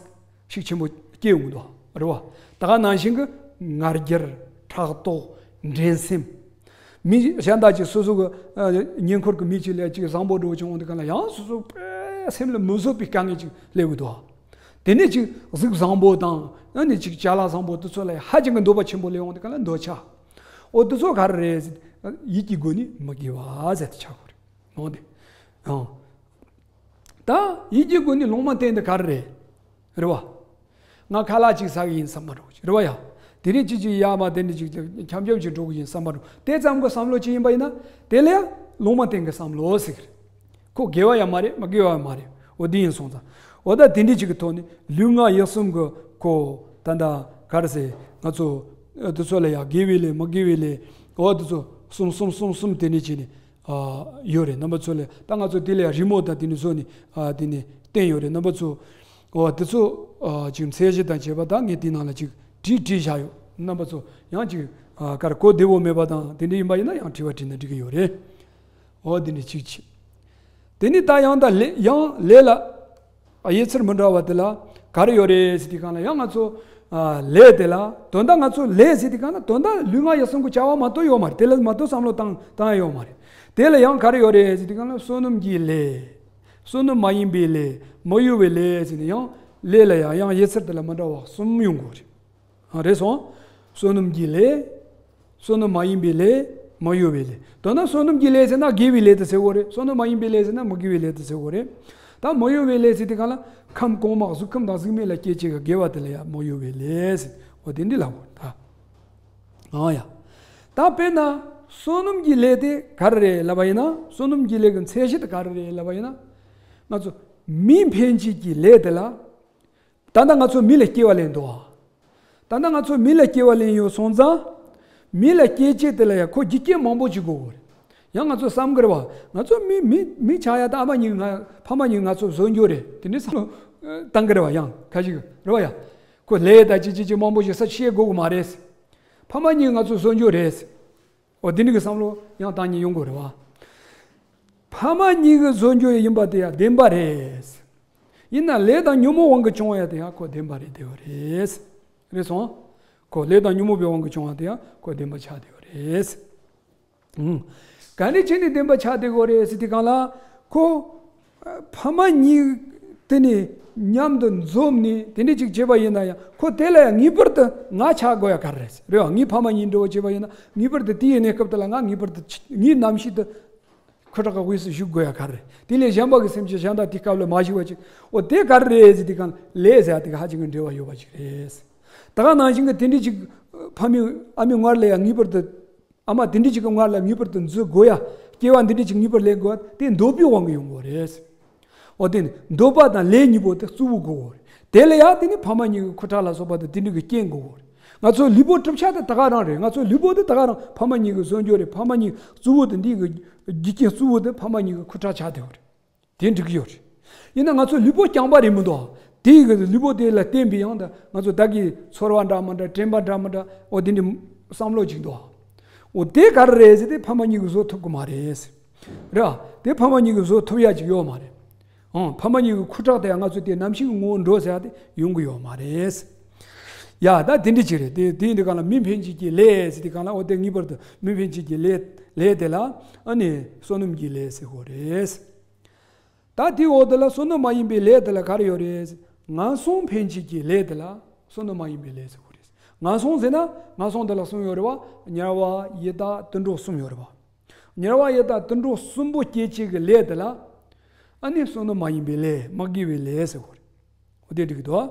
ཤུགས་ཆེན་པོ་སྐྱེ་ཡོང་གི་འདུག་བ། རེད་བ། ད་ག་ནང་བཞིན་གྱི་ང་རྒྱལ། ཕྲག་དོག་འགྲན་སེམས། མི་གཞན་དག་ཅིག་སོ་སོ་གི་ཨ་ཉེ་འཁོར་གྱི་མི་ཅིག་ལ་ཅིག་བཟང་པོ་འདྲ་བོ་བྱུང་འོང་དུས་སྒང་ལ་ཡང་སོ་སོ་དཔེ་སེམས་ལ་མི་བཟོད་པའི་དཀའ་ངལ་ཅིག་སླེབས་ཀྱི་འདུག་བ། དེ་ནས་ཅིག་གཟུགས་བཟང་པོ་དང་ཨ་ནི་ཅིག་ཅ་ལག་བཟང་པོ་དེ་ཚོ་ལ་ཧ་ཅང་གི་འདོད་པ་ཆེན་པོ་སླེབས་འོང་དུས་སྒང་ལ་འདོད་ཆགས། འོ་དེ་ཚོ་ག་རེ་རེད། ཡིད་ཀྱི་སྒོ་ནས་མི་དགེ་བ་ཟེར་དེ་ཆགས་དགོས་རེད། འོ་དེ། ཨང་། ད་ཡིད་ཀྱི་སྒོ་ནས་ལོང་མ་བསྟན་དེ་ག་རེ་རེད། རེད་བ། ང་ཁ་ལག་ཅིག་ཟ་གི་ཡིན་བསམ་པ་འདྲ་བོ་ཅིག་རེད་བ་ཡ། དེ་རིང་ཅིག་ཅིག་ཡ་མ་དེ་འདྲ་ཅིག་ཅིག་འཁྱམ་འཁྱམ་ཅིག་འགྲོ་གི་ཡིན་བསམ་པ་འདྲ་བོ། དེ་ཙམ་གྱི་བསམ་བློ་ཅིག་ཡིན་པ་ཡིན་ན། དེ་ལ་ཡང་ལོང་མ་བསྟན་གྱི་བསམ་བློ་ཟེར་གི་རེད། ཁོ་དགེ་བ་ཡང་མ་རེད། མི་དགེ་བ་ཡང་མ་རེད། འོ་དེ་ཡིན་སོང་ཙང་། འོ་ད་དེ་འདྲ་ཅིག་གི་ཐོག་ནས་ལུས་ངག་ཡིད་གསུམ་གྱི་ཁོ་ད་ལྟ་ག་རེ་ཟེར། ང་ཚོ་ཨ་དེ་ཚོ་ལ་ཡང་དགེ་བའི་ལས་མི་དགེ་བའི་ལས། འོ་དེ་ཚོ་གསུམ་གསུམ་གསུམ་གསུམ་དེ་འདྲ་བྱས་ནས་ཨ་ཡོད་རེད། རྣམ་པ་ཚོ་ལ་ད་ང་ཚོ་དེ་ལ་ཡང་རི་མོ་དང་དེ་འདྲ་བཟོས་ནས་ཨ་དེ་ནས་བསྟན་ཡོད་རེད། རྣམ་པ་ཚོ། འོ་དེ་ཚོ་ཨ་ཅིག་མཚན་གཞི་དང་བཅས་པ་ད་ངས་དེའི་ནང་ལ་ཅིག་བྲིས་བྲིས་བཞག་ཡོད། རྣམ་པ་ཚོ་ཡང་ཅིག་ཨ་ག་རེ་གོ་བདེ་བོ་མེད་པ་དང་དེ་འདྲ་ཡིན་པ་ཡིན་ན་ཡང་དྲི་བ་དྲིས་ན་འགྲིག་གི་ཡོད་རེད། འོ་དེ་འདྲ་ཅིག་བྱས། དེ་ནས་ད་ཡང་ད་ལས་ཡང་ལས་ལ་ཨ་ཡི་ཚུལ་མི་འདྲ་བ་དེ་ལ་ག་རེ་ཡོད་རེད་ཟེར་དུས་སྒང་ལ་ཡང་ང་ཚོ་ཨ་ལས་དེ་ལ་དོན་དག་ང་ཚོ་ལས་ཟེར་དུས་སྒང་ལ་དོན་དག་ལུས་ངག་ཡིད་གསུམ་གྱི་བྱ་བ་མ་གཏོགས་ཡོད་མ་རེད། དེ་ལ་མ་གཏོགས་བསམ་བློ་བཏང་བཏང་ཡ་ཡོད་མ་རེད། དེ་ལ་ཡང་ག་རེ་ཡོད་རེད་ཟེར་དུས་སྒང་ལ་བསོད་ནམས་ཀྱི་ལས། བསོད་ནམས་མ་ཡིན་པའི་ལས། མི་གཡོ་བའི་ལས་ཟེར་ནས་ཡང་ལས་ལ་ཡང་ཡང་ཡི་ཚུལ་དེ་ལ་མི་འདྲ་བ་གསུམ་ཡོང་གི་རེད། ཨ་རེད་སོང་། བསོད་ནམས་ཀྱི་ལས། བསོད་ནམས་མ་ཡིན་པའི་ལས། མི་གཡོ་བའི་ལས། དོན་དག་བསོད་ནམས་ཀྱི་ལས་ཟེར་ན་དགེ་བའི་ལས་དེ་ཟེར་དགོས་རེད། བསོད་ནམས་མ་ཡིན་པའི་ལས་ཟེར་ན་མི་དགེ་བའི་ལས་དེ་ཟེར་དགོས་རེད། ད་མི་གཡོ་བའི་ལས་ཟེར་དུས་སྒང་ལ་ཁམས་གོང་མ་གཟུགས་ཁམས་དང་གཟུགས་མེད་ལ་སྐྱེ་བྱེད་ཀྱི་དགེ་བ་དེ་ལ་ཡང་མི་གཡོ་བའི་ལས་ཟེར། འོ་དེ་འདི་ལབ་དགོས་རེད་ད། ཨང་ཡ། ད་དཔེར་ན་བསོད་ནམས་ཀྱི་ལས་དེ་ག་རེ་རེད་ལབ་པ་ཡིན་ན། བསོད་ནམས་ཀྱི་ལས་ཀྱི་མཚན་གཞི་དེ་ག་རེ་རེད་ལབ་པ་ཡིན་ན། ང་ཚོ་མིའི་འཕེན་བྱེད་ཀྱི་ལས་དེ་ལ། ད་ལྟ་ང་ཚོ་མི་ལ་སྐྱེ་བ་ལེན་འདུག་ཨ། ད་ལྟ་ང་ཚོ་མི་ལ་སྐྱེ་བ་ལེན་ཡོད་སོང་ཙང་། མི་ལ་སྐྱེ་བྱེད་དེ་ལ་ཡང་ཁོ་རྒྱུ་རྐྱེན་མང་པོ་ཅིག་དགོས་གོ་རེད། ཡང་ང་ཚོ་བསམ་གི་རེད་བ། ང་ཚོ་མི་མི་མི་ཆགས་ཡ་ད་ཨ་མ་གཉིས་ང་ཕ་མ་གཉིས་ང་ཚོ་བཟོ་རྒྱུ་རེད། དེ་འདྲའི་བསམ་བློ་བཏང་གི་རེད་བ། ཡང་ཁ་ཅིག་རེད་བ་ཡ། ཁོ་ལས་ད་ཅི་ཅི་ཅི་མང་པོ་ཞིག་ས་བཤད་དགོས་གི་མ་རེད། ཕ་མ་གཉིས་ང་ཚོ་བཟོ་རྒྱུ་རེད། འོ་དེ་འདྲ་གི་བསམ་བློ་ཡང་བཏང་ཉིན་ཡོང་དགོས་རེད་བ། ཕ་མ་གཉིས་ཀྱི་བཟོ་རྒྱུ་ཡིན་པ་དེ་ཡང་བདེན་པ་རེད། ཡིན་ན་ལས་དང་ཉོན་མོངས་དབང་གིས་བྱུང་ཡ་དེ་ཡང་ཁོ་བདེན་པ་རེད་བདེ་བ་རེད། རེད་སོང་། ཁོ་ལས་དང་ཉོན་མོངས་པའི་དབང་གིས་བྱུང་བ་དེ་ཡང་ཁོ་བདེན་པ་ཆགས་བསྡད་ཡོད་རེད། ཨང་། ག་འདྲ་བྱས་ནས་བདེན་པ་ཆགས་བསྡད་ཡོད་རེད་ཟེར་དུས་སྒང་ལ། ཁོ་ཕ་མ་གཉིས་དེ་ནི་མཉམ་དུ་འཛོམས་ནས་དེ་འདྲ་ཅིག་བྱས་པ་ཡིན་ན་ཡང་། ཁོ་དེ་ལ་ཡང་ངེས་པར་དུ་ང་ཆགས་དགོས་ཡ་ག་རེ་རེད། རེད་བ། ངའི་ཕ་མ་གཉིས་འདྲ་བོ་བྱས་པ་ཡིན་ན། ངེས་པར་དུ་དེའི་གནས་སྐབས་དེ་ལ་ང་ངེས་པར་དུ་ངའི་རྣམ་ཤེས་དེ་ཁོ་ཐག་གི་དབུས་སུ་བཞུགས་དགོས་ཡ་ག་རེ་རེད། དེ་ལས་གཞན་པ་གི་སེམས་ཅན་གཞན་དག་དེའི་སྐབས་ལ་མ་བཞུགས་པ་ཅིག་འོ་དེ་ག་རེ་རེད་ཟེར་དུས་སྒང་ལ། ལས་ཟེར་ཡ་དེ་ག་ཧ་ཅང་གི་འབྲེལ་བ་ཡོད་པ་ཅིག་རེད། ད་ག་ནང་བཞིན་གྱི་དེ་འདྲ་ཅིག་ཕ་མའི་ཨ་མའི་མངལ་ལ་ཡང་ངེས་པར་དུ། ཨ་མ་དེ་འདྲ་ཅིག་གི་མངལ་ལ་ངེས་པར་དུ་འཛུལ་དགོས་ཡ། སྐྱེ་བ་འདི་འདྲ་ཅིག་ངེས་པར་ལེན་དགོས་ཡ་དེ་འདོད་པའི་དབང་གིས་ཡོང་དགོས་རེད། འོ་དེ་ནི་འདོད་པ་དང་ལས་གཉིས་པོ་དེ་གཙོ་བོ་དགོས་རེད། དེ་ལ་ཡང་དེ་ནི་ཕ་མ་གཉིས་ཀྱི་ཁུ་ཁྲག་ལ་སོགས་པ་དང་དེ་འདྲ་གི་རྐྱེན་དགོས་རེད། ང་ཚོའི་ལུས་པོ་གྲུབ་ཆ་དེ་ད་ག་རང་རེད། ང་ཚོའི་ལུས་པོ་དེ་ད་ག་རང་ཕ་མ་གཉིས་ཀྱི་བཟོ་འཇོག་རེད། ཕ་མ་གཉིས་གཙོ་བོ་དེ་འདི་གི་རྒྱུ་རྐྱེན་གཙོ་བོ་དེ་ཕ་མ་གཉིས་ཀྱི་ཁུ་ཁྲག་ཆགས་བསྡད་ཡོད་རེད། དེ་འགྲིག་གི་ཡོད་རེད། ཡིན་ན་ང་ཚོ་ལུས་པོ་རྐྱང་པ་རེད་མི་འདུག་དེ་ཡི་གི་ལུས་པོ་དེ་ལ་བརྟེན་པའི་ཡང་ད་ང་ཚོ་བདག་གི་ཚོར་བ་འདྲ་མི་འདྲ། དྲན་པ་འདྲ་མི་འདྲ། འོ་དེ་འདྲའི་བསམ་བློ་ཅིག་འདུག་འོ་དེ་ག་རེ་རེད་ཟེར་ཏེ་ཕ་མ་གཉིས་ཀྱིས་བཟོ་ཐུབ་ཀྱི་མ་རེད། རེད་བ། དེ་ཕ་མ་གཉིས་ཀྱིས་བཟོ་ཐུབ་ཡ་ཅིག་ཡོད་མ་རེད། ཨང་། ཕ་མ་གཉིས་ཀྱི་ཁུ་ཁྲག་དེ་ཡང་ང་ཚོ་དེ་རྣམ་ཤེས་ཀྱི་ངོ་བོ་འགྲོ་ཟེར་ཡ་དེ་ཡོང་གི་ཡོད་མ་རེད། ཡ་ད་དེ་འདྲ་ཅིག་རེད། དེ་དེ་ཡིན་དུས་སྒང་ལ་མི་འཕེན་བྱེད་ཀྱི་ལས་ཟེར་དུས་སྒང་ལ། འོ་དེ་ངེས་པར་དུ་མི་འཕེན་བྱེད་ཀྱི་ལས་ལས་དེ་ལ་ཨ་ནི་བསོད་ནམས་ཀྱི་ལས་ཟེར་དགོས་རེད། ད་དེའི་འོག་དེ་ལ་བསོད་ནམས་མ་ཡིན་པའི་ལས་དེ་ལ་ག་རེ་ཡོད་རེད། ངན་སོང་འཕེན་བྱེད་ཀྱི་ལས་དེ་ལ་བསོད་ནམས་མ་ཡིན་པའི་ལས་ཟེར་དགོས་རེད། ངན་སོང་ཟེར་ན་ངན་སོང་དེ་ལ་གསུམ་ཡོད་རེད་བ། དམྱལ་བ་ཡི་དྭགས་དུད་འགྲོ་གསུམ་ཡོད་རེད་བ། དམྱལ་བ་ཡི་དྭགས་དུད་འགྲོ་གསུམ་པོ་སྐྱེད་བྱེད་ཀྱི་ལས་དེ་ལ་ཨ་ནི་བསོད་ནམས་མ་ཡིན་པའི་ལས། མི་དགེ་བའི་ལས་ཟེར་དགོས་རེད། འོ་དེ་འགྲིག་གི་འདུག་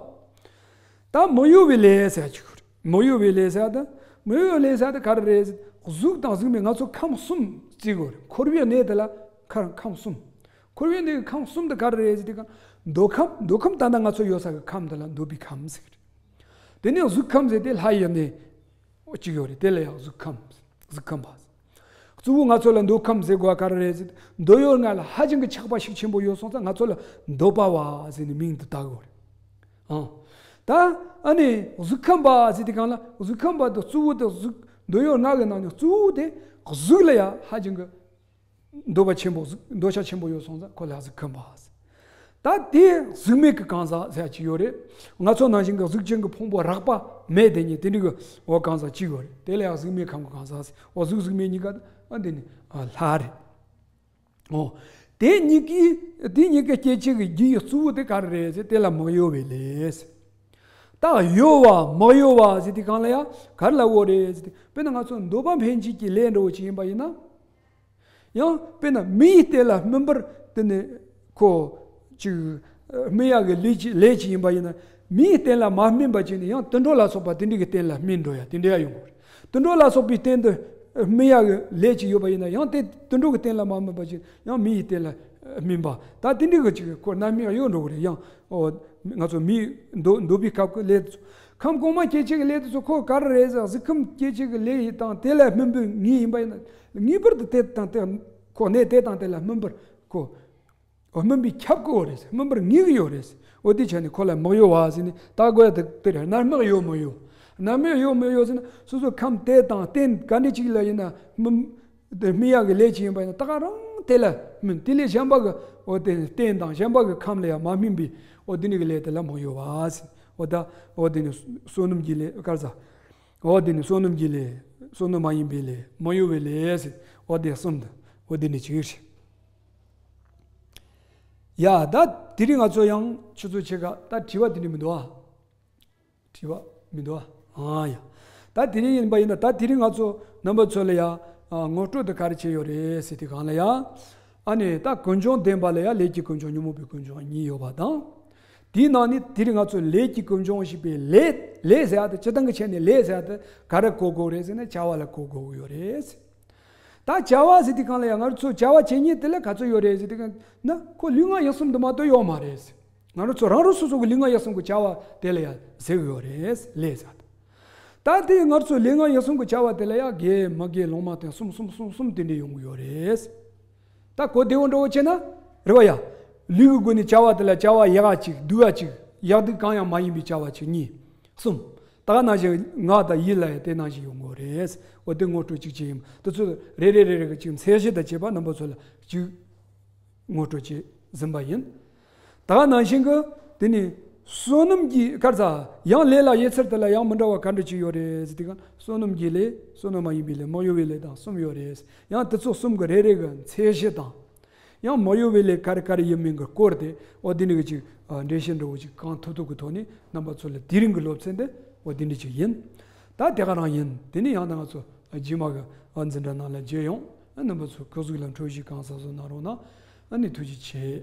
ད་མི་གཡོ་བའི་ལས་ཟེར་ཅིག་ཡོད་རེད། མི་གཡོ་བའི་ལས་ཟེར་ད། མི་གཡོ་བའི་ལས་ཟེར་ད་ག་རེ་རེད། གཟུགས་དང་གཟུགས་མེད་ང་ཚོ་ཁམས་གསུམ་བརྩི་དགོས་རེད། འཁོར་བའི་གནས་དེ་ལ་ཁ་ཁམས་གསུམ། འཁོར་བའི་གནས་ཀྱི་ཁམས་གསུམ་དེ་ག་རེ་རེད་ཟེར་དུས་སྒང་། འདོད་ཁམས། འདོད་ཁམས་ད་ལྟ་ང་ཚོ་ཡོད་ས་གི་ཁམས་དེ་ལ་འདོད་པའི་ཁམས་ཟེར་གི་རེད། དེ་ནས་གཟུགས་ཁམས་ཟེར་དེ་ལྷ་ཡི་གནས་གཅིག་ཡོད་རེད། དེ་ལ་ཡང་གཟུགས་ཁམས། གཟུགས་ཁམས་པ། གཙོ་བོ་ང་ཚོ་ལ་འདོད་ཁམས་ཟེར་དགོས་པ་ག་རེ་རེད་ཟེར། འདོད་ཡོན་ལྔ་ལ་ཧ་ཅང་གི་ཆགས་པ་ཤུགས་ཆེན་པོ་ཡོད་སོང་ཙང་ང་ཚོ་ལ་འདོད་པ་བ་ཟེར་ནས་མིང་དེ་བཏགས་ཡོད་རེད། ཨང་། ད་ཨ་ནི་གཟུགས་ཁམས་པ་ཟེར་དུས་སྒང་ལ། གཟུགས་ཁམས་པ་དེ་གཙོ་བོ་དེ་གཟུགས། འདོད་ཡོན་ལྔ་གི་ནང་ནས་གཙོ་བོ་དེ་གཟུགས་ལ་ཡང་ཧ་ཅང་གི་འདོད་པ་ཆེན་པོ། གཟུགས་འདོད་ཆགས་ཆེན་པོ་ཡོད་སོང་ཙང་ཁོ་ལ་གཟུགས་ཁམས་པ་ཟེར། ད་དེ་གཟུགས་མེད་ཀྱི་གང་ཟག་ཟེར་ཡ་ཅིག་ཡོད་རེད། ང་ཚོ་ནང་བཞིན་གྱི་གཟུགས་ཅན་གྱི་ཕུང་པོ་རགས་པ་མེད་དེ་ཉིད་དེ་འདྲ་གི་འོ་གང་ཟག་ཅིག་ཡོད་རེད། དེ་ལ་ཡང་གཟུགས་མེད་ཁམས་ཀྱི་གང་ཟག་ཟེར། འོ་གཟུགས་གཟུགས་མེད་གཉིས་ཀ་ཨ་འདི་ནི་ཨ་ལྷ་རེད། འོ། དེ་གཉིས་ཀའི། དེ་གཉིས་ཀའི་སྐྱེད་བྱེད་ཀྱི་རྒྱུ་ཡི་གཙོ་བོ་དེ་ག་རེ་རེད་ཟེར། དེ་ལ་མི་གཡོ་བའི་ལས། ད་གཡོ་བ་མི་གཡོ་བ་ཟེར་དུས་སྒང་ལ་ཡང་ག་རེ་ལབ་དགོས་རེད་ཟེར་ཏེ། དཔེར་ན་ང་ཚོ་འདོད་པ་འཕེན་བྱེད་ཀྱི་ལས་འདྲ་བོ་ཅིག་ཡིན་པ་ཡིན་ན། ཡང་དཔེར་ན་མི་ཡི་རྟེན་ལ་སྨིན་པར་དེ་ནི་ཁོ་ཅིག་སྨིན་ཡག་གི་ལས་ཅིག་ལས་ཅིག་ཡིན་པ་ཡིན་ན། མི་ཡི་རྟེན་ལ་མ་སྨིན་པ་ཅིག་ནི་ཡང་དུད་འགྲོ་ལ་སོགས་པ་དེ་འདྲ་གི་རྟེན་ལ་སྨིན་འགྲོ་ཡ་དེ་འདྲ་ཡ་ཡོང་གི་རེད། དུད་འགྲོ་ལ་སོགས་པའི་རྟེན་དུ་སྨིན་ཡག་གི་ལས་ཅིག་ཡོད་པ་ཡིན་ན། ཡང་དེ་དུད་འགྲོ་གི་རྟེན་ལ་མ་སྨིན་པ་ཅིག་ཡང་མི་ཡི་རྟེན་ལ་སྨིན་པ། ད་དེ་འདྲ་གི་ཅིག་ཁོ་རྣམ་སྨིན་གཡོ་འགྲོ་གི་རེད། ཡང་འོ་ང་ཚོ་མི་འདོད་འདོད་པའི་སྐབས་ཀྱི་ལས་དེ་ཚོ། ཁམས་གོང་མ་སྐྱེད་བྱེད་ཀྱི་ལས་དེ་ཚོ་ཁོ་ག་རེ་རེད་ཟེར། གཟུགས་ཁམས་སྐྱེད་བྱེད་ཀྱི་ལས་ཡིན་དང་དེ་ལ་སྨིན་པའི་ངེས་ཡིན་པ་ཡིན་ན། ངེས་པར་དུ་དེ་དང་དེ་ཁོ་གནས་དེ་དང་དེ་ལ་སྨིན་པར་ཁོ། འོ་སྨིན་པས་ཁྱབ་ཀྱི་ཡོད་རེད། སྨིན་པར་ངེས་ཀྱི་ཡོད་རེད། འོ་དེ་བྱས་ནས་ཁོ་ལ་མི་གཡོ་བ་ཟེར་ནས་བཏགས་དགོས་ཡ་དེ་དེ་རེད། རྣམ་སྨིན་གཡོ་མི་གཡོ། རྣམ་སྨིན་གཡོ་མི་གཡོ་ཟེར་ན། སོ་སོ་ཁམས་དེ་དང་རྟེན་ག་འདྲ་ཅིག་ལ་ཡིན་ན་སྨིན། དེ་སྨིན་ཡག་གི་ལས་ཅིག་ཡིན་པ་ཡིན་ན་ད་ག་རང་དེ་ལ་སྨིན། དེ་ལས་གཞན་པ་གི་འོ་དེ་རྟེན་དང་གཞན་པ་གི་ཁམས་ལ་ཡང་མ་སྨིན་པའི་འོ་དེ་འདྲ་གི་ལས་དེ་ལ་མི་གཡོ་བ་ཟེར། འོ་ད་འོ་དེ་ནི་བསོད་ནམས་ཀྱི་ལས་ག་རེ་ཟ། འོ་དེ་ནི་བསོད་ནམས་ཀྱི་ལས། བསོད་ནམས་མ་ཡིན་པའི་ལས། མི་གཡོ་བའི་ལས་ཟེར། འོ་དེ་གསུམ་དུ་འོ་དེ་འདྲ་ཅིག་རེད། ཡ་ད་དེ་རིང་ང་ཚོ་ཡང་ཆུ་ཚོད་ཕྱེད་ཀ་ད་དྲི་བ་དེ་འདྲ་མི་འདུག་ཨ། དྲི་བ་མི་འདུག་ཨ། ཨ་ཡ། ད་དེ་རིང་ཡིན་པ་ཡིན་ན། ད་དེ་རིང་ང་ཚོ་རྣམ་པ་ཚོ་ལ་ཡ་ཨ་ངོ་སྤྲོད་དེ་ག་རེ་བྱས་ཡོད་རེད་ཟེར་དུས་སྒང་ལ་ཡ། ཨ་ནི་ད་ཀུན་འབྱུང་བདེན་པ་ལ་ཡ་ལས་ཀྱི་ཀུན་འབྱུང་ཉོན་མོངས་པའི་ཀུན་འབྱུང་གཉིས་ཡོད་པ་དང་། དེའི་ནང་ནས་དེ་རིང་ང་ཚོ་ལས་ཀྱི་ཀུན་འབྱུང་ཞེས་པའི་ལས། ལས་ཟེར་ཡ་དེ་སྤྱིར་བཏང་གི་ཆ་ནས་ལས་ཟེར་ཡ་དེ་ག་རེ་གོ་དགོས་རེད་ཟེར་ན། བྱ་བ་ལ་གོ་དགོས་ཡོད་རེད། ད་བྱ་བ་ཟེར་དུས་སྒང་ལ་ཡང་ང་ཚོ་བྱ་བ་བྱེད་མཁན་དེ་ལ་ག་ཚོད་ཡོད་རེད་ཟེར་དུས་སྒང་ན། ཁོ་ལུས་ངག་ཡིད་གསུམ་དུ་མ་གཏོགས་ཡོད་མ་རེད། ང་རང་ཚོ་རང་རང་སོ་སོ་གི་ལུས་ངག་ཡིད་གསུམ་གྱི་བྱ་བ་དེ་ལ་ཡང་ཟེར་གི་ཡོད་རེད། ལས་ཟེར་ད། ད་དེ་ང་ཚོ་ལས་ངན་ཡིད་གསུམ་གྱི་བྱ་བ་དེ་ལ་ཡང་དགེ་མི་དགེ་ལོང་མ་བསྟན་གསུམ་གསུམ་གསུམ་གསུམ་དེ་འདྲས་ཡོང་གི་ཡོད་རེད། ད་གོ་བདེ་བོ་འདྲ་བོ་བྱས་ན། རེད་བ་ཡ། ལུས་ཀྱི་སྒོ་ནས་བྱ་བ་དེ་ལ་བྱ་བ་ཡག་ག་གཅིག་སྡུག་ག་གཅིག་ཡག་སྡུག་གང་ཡང་མ་ཡིན་པའི་བྱ་བ་གཅིག་གཉིས། གསུམ། ད་ག་ནང་བཞིན་ངག་དང་ཡིད་ལ་ཡང་དེ་ནང་བཞིན་ཡོང་གི་ཡོད་རེད། འོ་དེ་ངོ་སྤྲོད་གཅིག་བྱས་ཡིན། དེ་ཚོ་རེ་རེ་རེ་རེ་གི་གཅིག་མཚན་གཞི་དང་བཅས་པ་རྣམ་པ་ཚོ་ལ་གཅིག་ངོ་སྤྲོད་བྱས་ཟིན་པ་ཡིན། ད་ག་ནང་བཞིན་གྱི་དེ་ནི་བསོད་ནམས་ཀྱི་ཁར་ཚ་ཡང་ལས་ལ་ཡི་ཚུལ་དེ་ལ་ཡང་མི་འདྲ་བ་ག་འདྲ་ཅིག་ཡོད་རེད་ཟེར་དུས་ཀ་བསོད་ནམས་ཀྱི་ལས་བསོད་ནམས་མ་ཡིན་པའི་ལས་མི་གཡོ་བའི་ལས་དང་གསུམ་ཡོད་རེད། ཡང་དེ་ཚོ་གསུམ་གྱི་རེ་རེ་གི་མཚན་གཞི་དང་། ཡང་མི་གཡོ་བའི་ལས་ག་རེ་ག་རེ་ཡིན་མིན་གྱི་སྐོར་དེ་འོ་དེ་འདྲ་གི་ཅིག་འགྲེལ་བཤད་འདྲ་བོ་ཅིག་གང་ཐུབ་ཐུབ་ཀྱི་ཐོག་ནས་རྣམ་པ་ཚོ་ལ་དེ་རིང་གི་སློབ་ཚན་དེ་འོ་དེ་འདྲ་ཅིག་ཡིན། ད་དེ་ག་རང་ཡིན། དེ་ནས་ཡང་ན་ང་ཚོ་རྗེས་མ་གི་འཛིན་གྲྭ་ནང་ལ་མཇལ་ཡོང་། རྣམ་པ་ཚོ་སྐུ་གཟུགས་ལ་འཕྲོད་བཞེས་གང་ཟབ་ཟབ་གནང་རོགས་གནང་། ཨ་ནི་ཐུགས་རྗེ་ཆེ།